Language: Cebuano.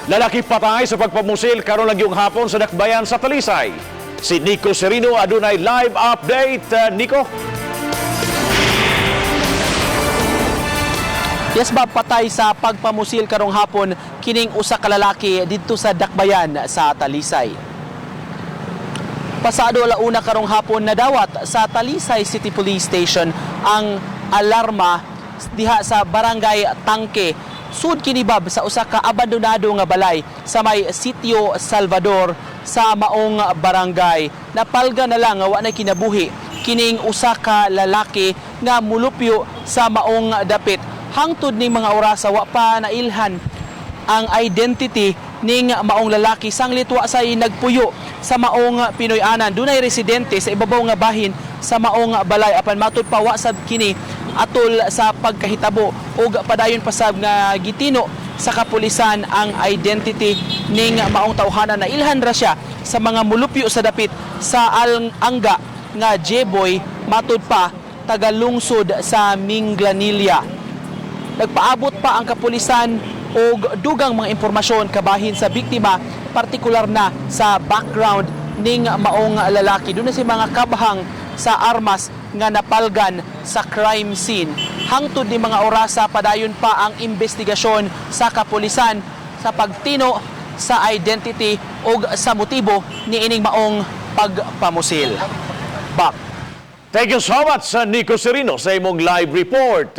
Lalaki patay sa pagpamusil karon lang yung hapon sa Dakbayan sa Talisay. Si Nico Serino adunay live update. Nico? Yes, Bob, patay sa pagpamusil karong hapon kining usa ka lalaki didto sa Dakbayan sa Talisay. Pasado 1:00 karong hapon, nadawat sa Talisay City Police Station ang alarma diha sa Barangay Tangke. Sud kini, Bob, sa usa ka abandonado nga balay sa may Sitio Salvador sa maong barangay. Napalga na lang nga wa na kinabuhi kining usa ka lalaki nga mulupyo sa maong dapit. Hangtod ning mga orasa, wa pa nailhan ang identity ning maong lalaki, sanglit wa say nagpuyo sa maong Pinoy-anan. Dunay residente sa ibabaw nga bahin sa maong balay, apan matud pa wa sab kini atol sa pagkahitabo ug padayon pa sab nga gitino sa kapulisan ang identity ning maong tawhana. Na ilhan ra siya sa mga mulupyo sa dapit sa angga nga Jeboy, matud pa taga-lungsod sa Minglanilla. Nagpaabot pa ang kapulisan og dugang mga impormasyon kabahin sa biktima, partikular na sa background ning maong lalaki. Duna say mga kabhang sa armas nga napalgan sa crime scene. Hangtod ni mga orasa, padayon pa ang investigasyon sa kapulisan sa pagtino sa identity og sa motibo ni ining maong pagpamusil. Bak. Thank you so much, Nico Serino, sa imong live report.